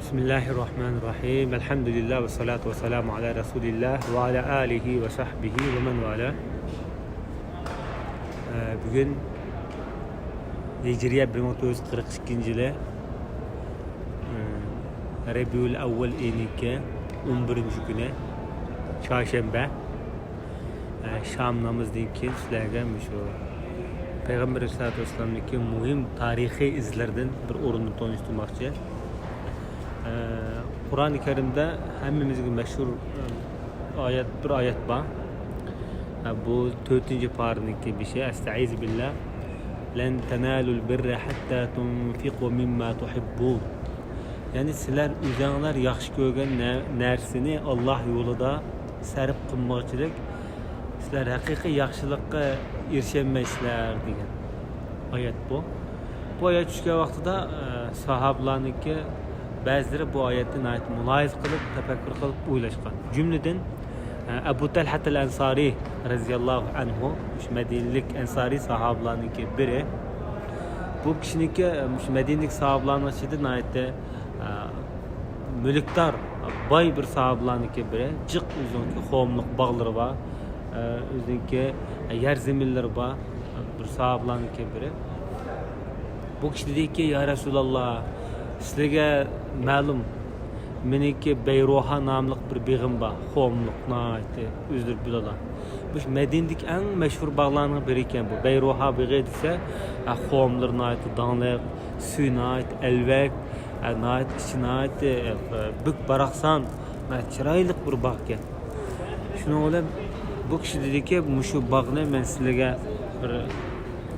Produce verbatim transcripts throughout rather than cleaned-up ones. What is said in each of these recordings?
بىسمىللاھىررەھمانىررەھىم. ئەلھەمدۇلىللا ۋە سالاتۇ ۋە سالامۇ ئالا رەسۇلىللا ۋە ئالا ئالىھى ۋە سەھبىھى ۋە مەن ۋالا. ئە، بۈگۈن ھىجرىيە بىر مىڭ تۆت يۈز قىرىق ئىككىنچى يىلى، ئە، رەبىئۇل ئەۋۋەل ئېيىنىڭكى ئون بىرىنچى كۈنى، چارشەنبە. ئە، شام نامىزىدىن كېيىن سىلەرگە مۇشۇ پەيغەمبەر ئەلەيھىسسالاتۇ ۋەسسالامنىڭكى مۇھىم تارىخىي ئىزلىرىدىن بىر ئورۇننى تونۇشتۇرماقچى. ئە، قۇرئانى كەرىمدە ھەممىمىزگە مەشھۇر، ئە، ئايەت، بىر ئايەت بار. ئە، بۇ تۆتىنچى پارىنىڭكى بېشى، ئەستەئىزۇ بىللا، لەن تەنالۇل بىررە ھەتتا تۇنفىقۇ مىمما تۇھىببۇن. يەنى سىلەر ئۆزۈڭلار ياخشى كۆرگەن نە-، نەرسىنى ئاللاھ يولىدا سەرپ قىلمىغۇچىلىك سىلەر ھەقىقىي ياخشىلىققا ئېرىشەلمەيسىلەر دېگەن ئايەت بۇ. بۇ ئايەت چۈشكەن ۋاقتىدا، ئە، ساھابىلارنىڭكى بەزىلىرى بۇ ئايەتنى ناھايىتى مۇلاھىزە قىلىپ، تەپەككۇر قىلىپ ئويلاشقان. جۈملىدىن، ئە، ئەبۇ تەلھەتەل ئەنسارى رەزىياللاھۇ ئەنھۇ، مۇشۇ مەدىنىلىك ئەنسارى ساھابىلارنىڭكى بىرى. بۇ كىشىنىڭكى، مۇشۇ مەدىنىلىك ساھابىلارنىڭ ئىچىدە ناھايىتى، ئە، مۈلۈكدار، باي بىر ساھابىلارنىڭكى بىرى. جىق ئۆزىنىڭكى قوملۇق باغلىرى بار، ئە، ئۆزىنىڭكى يەر زېمىنلىرى بار بىر ساھابىلارنىڭكى بىرى. بۇ كىشى دېدىكى، يا رەسۇلاللا، سىلەرگە مەلۇم، مېنىڭكى بەيرۇھا ناملىق بىر بېغىم بار، قوملۇق، ناھايىتى ئۆزلىرى بىلىدۇ. مۇشۇ مەدىنىدىكى ئەڭ مەشھۇر باغلارنىڭ بىرى ئىكەن بۇ. بەيرۇھا بېغى دېسە، ئە، قوملىرى ناھايىتى داڭلىق، سۈيى ناھايىتى ئەلۋەك، ئە، ناھايىتى ئىچى ناھايىتى، ئە، بۈك باراقسان، ناھايىتى چىرايلىق بىر باغ ئىكەن. شۇنىڭ بىلەن بۇ كىشى دېدىكى، مۇشۇ باغنى مەن سىلەرگە بىر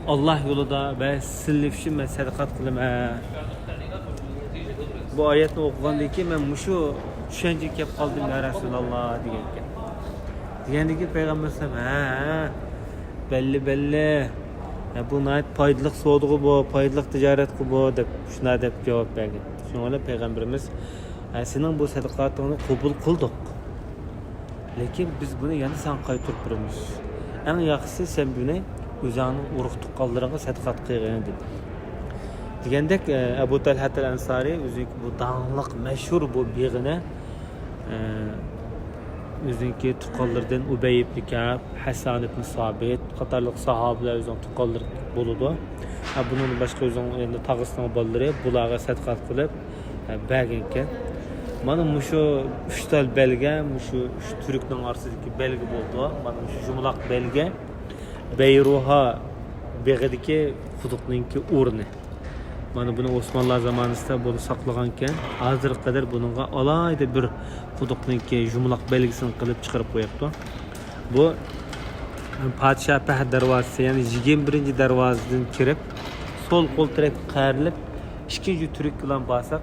ئاللاھ يولىدا ۋە سىلەر ئۈچۈن مەن سەدىقات قىلىمەن. بۇ ئايەتنى ئوقۇغاندىن كېيىن مەن مۇشۇ چۈشەنچىگە كەپ قالدىم، يا رەسۇلاللا، دېگەنكەن. دېگەندىن كېيىن پەيغەمبەر ئەلەيھىسسالام، ھە، ھە، بەللى، بەللى. يا، بۇ ناھايىتى پايدىلىق سودىغۇ بۇ، پايدىلىق تىجارەتقۇ بۇ، دەپ، شۇنداق دەپ جاۋاب بەرگەن. شۇنىڭ بىلەن پەيغەمبىرىمىز، ھە، سېنىڭ بۇ سەدىقاتىڭنى قوبۇل قىلدۇق. لېكىن بىز بۇنى يەنە ساڭا قايتۇرۇپ بېرىمىز. ئەڭ ياخشىسى سەن بۇنى ئۆزۈڭنىڭ ئۇرۇق تۇغقانلىرىڭغا سەدىقات قىلغىن، دېدى. دېگەندەك، ئە، ئەبۇ تەلھەتەل ئەنسارى ئۆزىنىڭكى بۇ داڭلىق، مەشھۇر بۇ بېغىنى، ئە، ئۆزىنىڭكى تۇغقانلىرىدىن ئۇبەي ئىبنى كەئب، ھەسسان ئىبنى سابىت قاتارلىق ساھابىلەر ئۆزىنىڭ تۇغقانلىرى بولىدۇ. ھە، بۇنىڭدىن باشقا ئۆزىنىڭ يەنە تاغىسىنىڭ بالىلىرى بۇلارغا سەدىقات قىلىپ، ھە، بەرگەنكەن. مانا مۇشۇ ئۈچ تال بەلگە، مۇشۇ ئۈچ تۈركنىڭ ئارىسىدىكى بەلگە بولىدۇ. مانا مۇشۇ يۇمىلاق بەلگە بەيرۇھا بېغىدىكى قۇدۇقنىڭكى ئورنى. مانا بۇنى ئوسمانلار زامانىسىدا بۇنى ساقلىغانكەن. ھازىرغا قەدەر بۇنىڭغا ئالاھىدە بىر قۇدۇقنىڭكى يۇمىلاق بەلگىسىنى قىلىپ چىقىرىپ قويۇپتۇ. بۇ پادىشاھ پەھەد دەرۋازىسى، يەنى يىگىرمە بىرىنچى دەرۋازىدىن كىرىپ، سول قول تەرەپكە قايرىلىپ، ئىككىنچى تۈرككە بىلەن بارساق،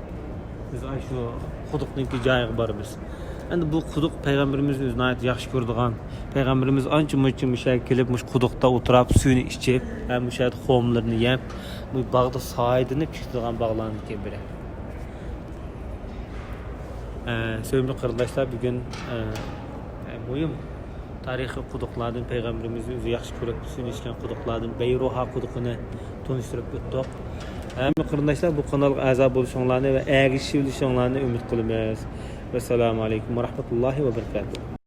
بىز ئاشۇ قۇدۇقنىڭكى جايىغا بارىمىز. ئەمدى بۇ قۇدۇق پەيغەمبىرىمىز ئۆزى ناھايىتى ياخشى كۆرىدىغان، پەيغەمبىرىمىز ئانچە مۇنچە مۇشۇ يەرگە كېلىپ، مۇشۇ قۇدۇقتا ئولتۇراپ، سۈيىنى ئىچىپ، ھەم مۇشۇ يەردە خورمىلىرىنى يەپ، بۇ باغدا سايىدىنىپ كېتىدىغان باغلارنىڭكى بىرى. ئە، سۆيۈملۈك قېرىنداشلار، بۈگۈن، ئە، ئە، مۇھىم تارىخىي قۇدۇقلاردىن، پەيغەمبىرىمىز ئۆزى ياخشى كۆرۈپ سۈيىنى ئىچكەن قۇدۇقلاردىن بەيرۇھا قۇدۇقىنى تونۇشتۇرۇپ ئۆتتۇق. ھەممە قېرىنداشلار، بۇ قانالغا ئەزا بولۇشۇڭلارنى ۋە ئەگىشىۋېلىشىڭلارنى ئۈمىد قىلىمىز. ۋەسسالامۇ ئەلەيكۇم ۋە رەھمەتۇللاھى ۋە بەرىكاتۇھ.